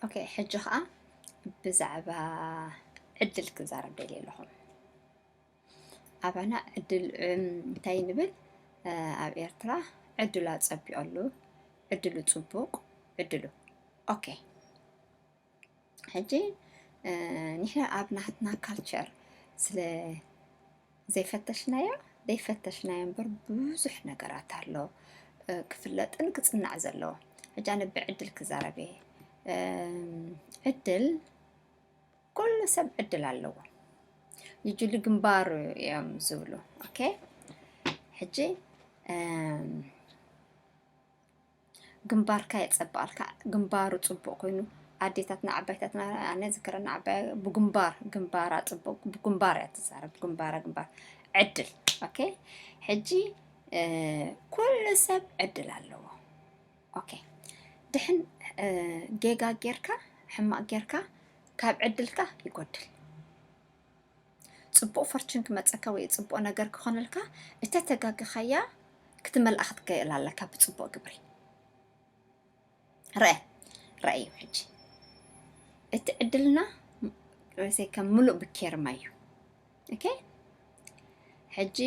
ኦኬ፣ ሕጂ ኸዓ ብዛዕባ ዕድል ክዛረብ ደልየ ኣለኹ። ኣባና ዕድል፣ እም፣ እንታይ ንብል? እ፣ ኣብ ኤርትራ ዕድሉ ኣጸቢቐሉ፣ ዕድሉ ጽቡቕ፣ ዕድሉ። ኦኬ። ሕጂ፣ እ፣ ንሕና ኣብ ናትና ካልቸር ስለ ዘይፈተሽናዮ፣ ዘይፈተሽናዮ እምበር ብዙሕ ነገራት ኣሎ፣ እ፣ ክፍለጥን ክጽናዕ ዘለዎ። ሕጂ ኣነ ብዕድል ክዛረብ እየ። እም፣ ዕድል፣ ኩሉ ሰብ ዕድል ኣለዎ። ዩጁሊ ግንባር እዮም ዝብሉ። ኦኬ፣ ሕጂ፣ እም፣ ግንባርካ የጸብቐልካ። ግንባሩ ጽቡቕ ኮይኑ፣ ኣዴታትና ዓባይታትና፣ ኣነ ዝክረና ዓባይ ብግንባር፣ ግንባራ ጽቡቕ፣ ብግንባር እያ ትዛረብ፣ ግንባራ ግንባር። ዕድል። ኦኬ፣ ሕጂ፣ እ፣ ኩሉ ሰብ ዕድል ኣለዎ። ኦኬ፣ ድሕን፣ እ፣ ጌጋ ጌርካ፣ ሕማቕ ጌርካ፣ ካብ ዕድልካ ይጎድል። ጽቡቕ ፈርችን ክመጸካ ወይ ጽቡቕ ነገር ክኾነልካ፣ እተተጋገኻያ ክትመልኣ ክትክእል ኣለካ ብጽቡቕ ግብሪ። ርአ፣ ርአዩ ሕጂ። እቲ ዕድልና፣ ም-፣ ርእሰይ ከም ምሉእ ብኬርማ እዩ። ኦኬ? ሕጂ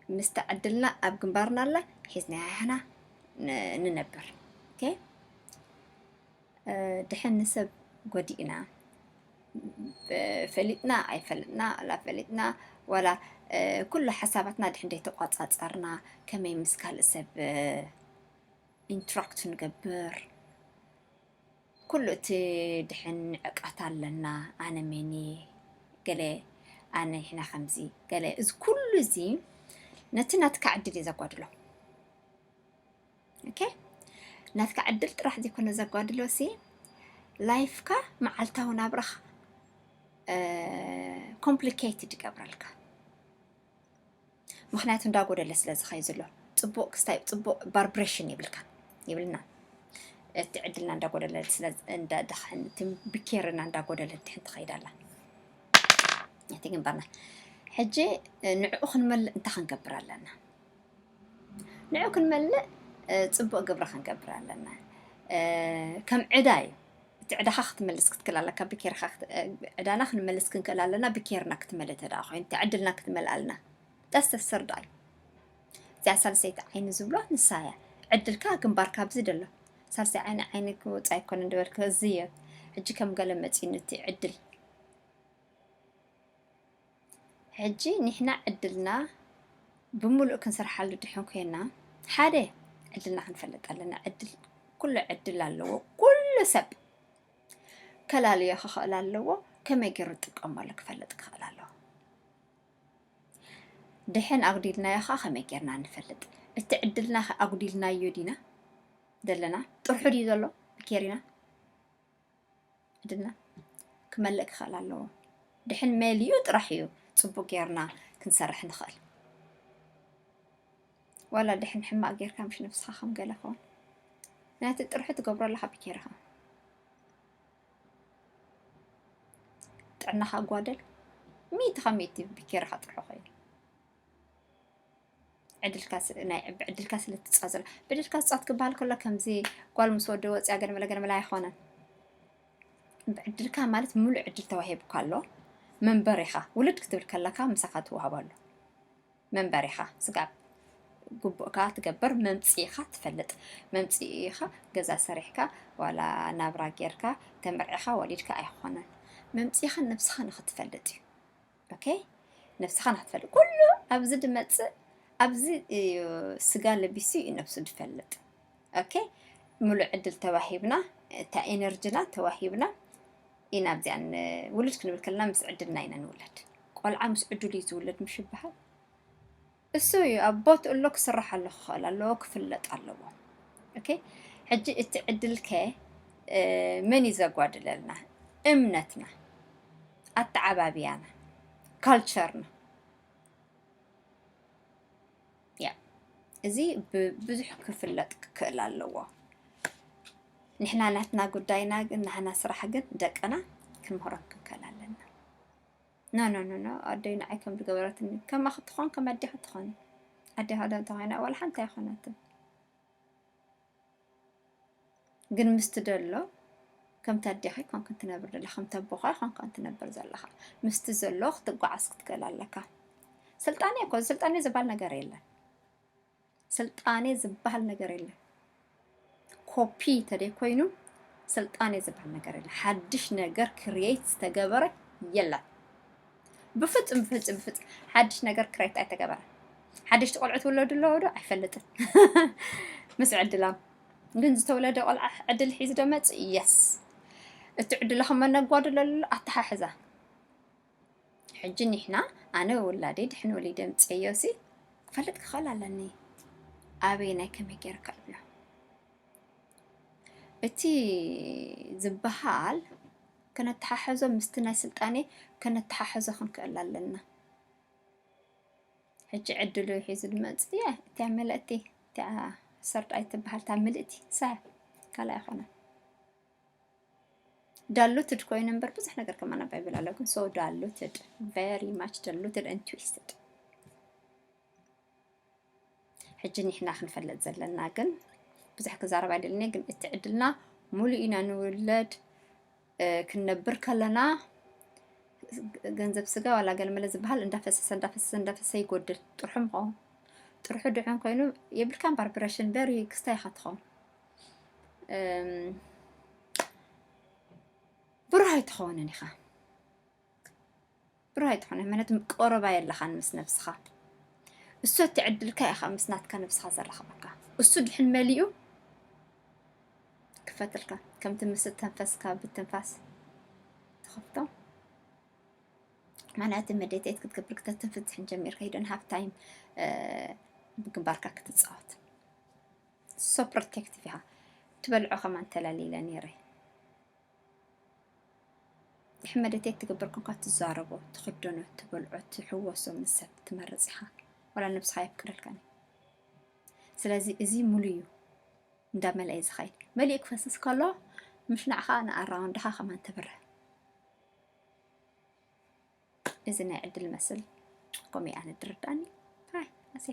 ምስታ ዕድልና ኣብ ግንባርና ኣላ፣ ሒዝናያ ኢና ን-፣ ንነብር። ኦኬ? እ፣ ድሕን ንሰብ ጎዲእና፣ ብ-፣ ፈሊጥና ኣይፈለጥና፣ ዋላ ፈሊጥና፣ ዋላ፣ እ፣ ኩሉ ሓሳባትና ድሕን ዘይተቋጻጸርና፣ ከመይ ምስ ካልእ ሰብ፣ እ፣ ኢንትራክት ንገብር? ኩሉ እቲ ድሕን ንዕቀት ኣለና፣ ኣነ መን እየ፣ ገለ ኣነ ንሕና ከምዚ፣ ገለ፣ እዚ ኩሉ እዚ ነቲ ናትካ ዕድል እዩ ዘጓድሎ። ኦኬ? ናትካ ዕድል ጥራሕ ዘይኮነ ዘጓድሎ ሲ፣ ላይፍካ፣ መዓልታዊ ናብራኻ፣ እ፣ ኮምፕሊኬትድ ይገብረልካ። ምኽንያቱ እንዳጎደለ ስለ ዝኸይ ዘሎ፣ ጽቡቕ ክስታይ፣ ጽቡቕ ቫይብሬሽን ይብልካ፣ ይብልና። እቲ ዕድልና እንዳጎደለ ስለ፣ እንዳ-፣ ድሕን፣ እቲ ብኬርና እንዳጎደለ ድሕን ትኸይድ ኣላ። እቲ ግንባርና። ሕጂ፣ እ፣ ንዕኡ ክንመልእ እንታይ ክንገብር ኣለና? ንዕኡ ክንመልእ፣ እ፣ ጽቡቕ ግብሪ ክንገብር ኣለና። እ፣ ከም ዕዳ እዩ። እቲ ዕዳኻ ክትመልስ ክትክእል ኣለካ፣ ብኬርካ ክት-፣ እ፣ ዕዳና ክንመልስ ክንክእል ኣለና፣ ብኬርና ክትመልእ እንተ ደኣ ኮይኑ፣ እቲ ዕድልና ክትመልእ ኣለና። ጠስ ተስር ደኣ እዩ። እዚኣ ሳልሰይቲ ዓይኒ ዝብሎ ንሳ እያ። ዕድልካ ግንባርካ ኣብዚ ደሎ። ሳልሰይ ዓይኒ፣ ዓይኒ ክወጽእ ኣይኮነን ዝበልክ እዚ እዮ። ሕጂ ከም ገለ መጺእኒ እቲ ዕድል። ሕጂ ንሕና ዕድልና ብምሉእ ክንሰርሓሉ ድሕን ኮይና፣ ሓደ ዕድልና ክንፈልጥ ኣለና። ዕድል፣ ኩሉ ዕድል ኣለዎ። ኩሉ ሰብ ከላልዮ ክኽእል ኣለዎ። ከመይ ገይሩ ዝጥቀመሉ ክፈልጥ ክኽእል ኣለዎ። ድሕን ኣጉዲልናዮ ኸዓ ከመይ ጌርና ንፈልጥ? እቲ ዕድልና ኸ ኣጉዲልናዮ ዲና ዘለና? ጥርሑ ድዩ ዘሎ? ብኬሪና ዕድልና ክመልእ ክኽእል ኣለዎ። ድሕን መሊኡ ጥራሕ እዩ ጽቡቕ ጌርና ክንሰርሕ ንኽእል። ዋላ ድሕን ሕማቕ ጌርካ፣ ምሽ ነብስኻ ከም ገለ ኸውን። ናቲ ጥርሑ ትገብሮ ኣለኻ ብኬርኻ። ጥዕናኻ ጓደል፣ ሚእቲ ካብ ሚእቲ ብኬርኻ ጥርሑ ኸይኑ። ዕድልካ ስ-፣ ናይ፣ ብዕድልካ ስለ ትጻወት ዘላ። ብዕድልካ ትጻወት ክበሃል ከሎ ከምዚ ጓል ምስ ወዲ ወጽያ ገለ መለ ገለ መለ ኣይኾነን። ብዕድልካ ማለት ምሉእ ዕድል ተዋሂቡካ ኣሎ። መንበሪኻ፣ ውልድ ክትብል ከለካ ምሳኻ ትወሃብ ኣሎ። መንበሪኻ፣ ስጋብ ግቡእካ ትገብር፣ መምጽኢኻ ትፈልጥ። መምጽኢኻ ገዛ ሰሪሕካ፣ ዋላ ናብራ ጌርካ፣ ተመርዒኻ፣ ወሊድካ ኣይኾነን። መምጽኢኻ ንነብስኻ ንኽትፈልጥ እዩ። ኦኬ? ነብስኻ ንኽትፈልጥ። ኩሉ ኣብዚ ድመጽእ፣ ኣብዚ እዩ ስጋ ለቢሱ እዩ ነብሱ ድፈልጥ። ኦኬ? ምሉእ ዕድል ተዋሂብና፣ እታ ኤነርጂና ተዋሂብና ኢና ኣብዚኣ ን-፣ ውሉድ ክንብል ከለና ምስ ዕድልና ኢና ንውለድ። ቆልዓ ምስ ዕድሉ እዩ ዝውለድ ምሽ ይበሃል። እሱ እዩ ኣብ ቦትኡ ኣሎ፣ ክስርሓሉ ክኽእል ኣለዎ፣ ክፍለጥ ኣለዎ። ኦኬ? ሕጂ እቲ ዕድልከ፣ እ፣ መን እዩ ዘጓድለልና? እምነትና፣ ኣተዓባብያና፣ ካልቸርና። ያ፣ እዚ ብ-፣ ብዙሕ ክፍለጥ ክኽእል ኣለዎ። ንሕና ናትና ጉዳይና ግን፣ ናህና ስራሕ ግን ደቅና ክንምህሮም ክንክእል ኣለና። ኖ፣ ኖ፣ ኖ፣ ኖ፣ ኣደይ ንዓይ ከም ዝገበረትኒ፣ ከማኺ ትኾን፣ ከም ኣዴኺ ትኾኒ። ኣዴኻ ዶ እንተኾይና፣ ዋላ ሓንቲ ኣይኾነትን። ግን ምስቲ ደሎ ከምቲ ኣዴኻ ኣይኮንክን ትነብር ዘለኻ፣ ከምቲ ኣቦኻ ኣይኮንካን ትነብር ዘለኻ። ምስቲ ዘሎ ክትጓዓዝ ክትክእል ኣለካ። ስልጣኔ እኮ፣ ስልጣኔ ዝበሃል ነገር የለን። ስልጣኔ ዝበሃል ነገር የለን። ኮፒ ተደይ ኮይኑ ስልጣኔ ዝበሃል ነገር የለን። ሓድሽ ነገር ክሪኤት ዝተገበረ የለን። ብፍጹም፣ ብፍጹም፣ ብፍጹም ሓድሽ ነገር ክሬት ኣይተገበረ። ሓደሽቲ ቆልዑ ትውለዱ ኣለዉ ዶ? ኣይፈልጥን። ምስ ዕድላም። ግን ዝተወለደ ቆልዓ ዕድል ሒዙ ዶ መጽእ? የስ። እቲ ዕድል ከም መነጓደለሉ ኣተሓሕዛ። ሕጂ ኒሕና፣ ኣነ ውላደይ ድሕን ወሊደ ምጽኤዮሲ ክፈልጥ ክኽእል ኣለኒ። ኣበየናይ ከመይ ገይረ ከዕብሎ? እቲ ዝበሃል ከነተሓሕዞ ምስቲ ናይ ስልጣኔ ከነተሓሕዞ ክንክእል ኣለና። ሕጂ ዕድሉ ሒዙ ዝመጽእ እያ እቲያ ምልእቲ፣ እቲያ ሰርድ ኣይትበሃል፣ እታ ምልእቲ ሰ ካልእ ኣይኮነን። ዳሉትድ ኮይኑ እምበር ብዙሕ ነገር ከማን ኣባይ ይብል ኣሎ፣ ግን so diluted, very much diluted and twisted። ሕጂ ኒሕና ክንፈልጥ ዘለና ግን ብዙሕ ክዛረብ ኣይደልን እየ፣ ግን እቲ ዕድልና ሙሉእ ኢና ንውለድ። እ፣ ክንነብር ከለና ገንዘብ ስጋ ዋላ ገለመለ ዝበሃል እንዳፈሰሰ፣ እንዳፈሰሰ፣ እንዳፈሰሰ ይጎድል። ጥርሑ ምኸውን። ጥርሑ ድዕን ኮይኑ የብልካ እምበር ብረሽን በሪ ክስታይ ኢኻ ትኸውን። እም፣ ብሩህ ኣይትኸውንን ኢኻ። ብሩህ ኣይትኾነ፣ ምክንያቱ ቀረባ የለኻን ምስ ነብስኻ። እሱ እቲ ዕድልካ ኢኻ ምስ ናትካ ነብስኻ ዘራኽበካ። እሱ ድሕን መሊኡ ክፈትልካ፣ ከምቲ ምስ ተንፈስካ ብትንፋስ ትኸፍቶ። ማለት ሜዲቴት ክትገብር ክተትንፍስ ድሕን ጀሚርካ፣ you don't have time፣ እ፣ ብግንባርካ ክትጻወት። So protective ኢኻ። ትበልዖ ከማን ተላሊለ ነይረ። ድሕን መደቴት ትገብር ኮንካ ትዛረቦ፣ ትኽደኖ፣ ትበልዖ፣ ትሕወሶ ምስ ሰብ ትመርጽ ኢኻ። ዋላ ነብስኻ የፍቅደልካን እዩ። ስለዚ እዚ ሙሉ እዩ እንዳመልአ እዩ ዝኸይድ። መሊኡ ክፈስስ ከሎ ምሽናዕኻ ንኣራውንድኻ ከማን ተብርህ። እዚ ናይ ዕድል መስል ከምኡ ኣነ ድርዳኒ። ሃይ፣ ኣሴ።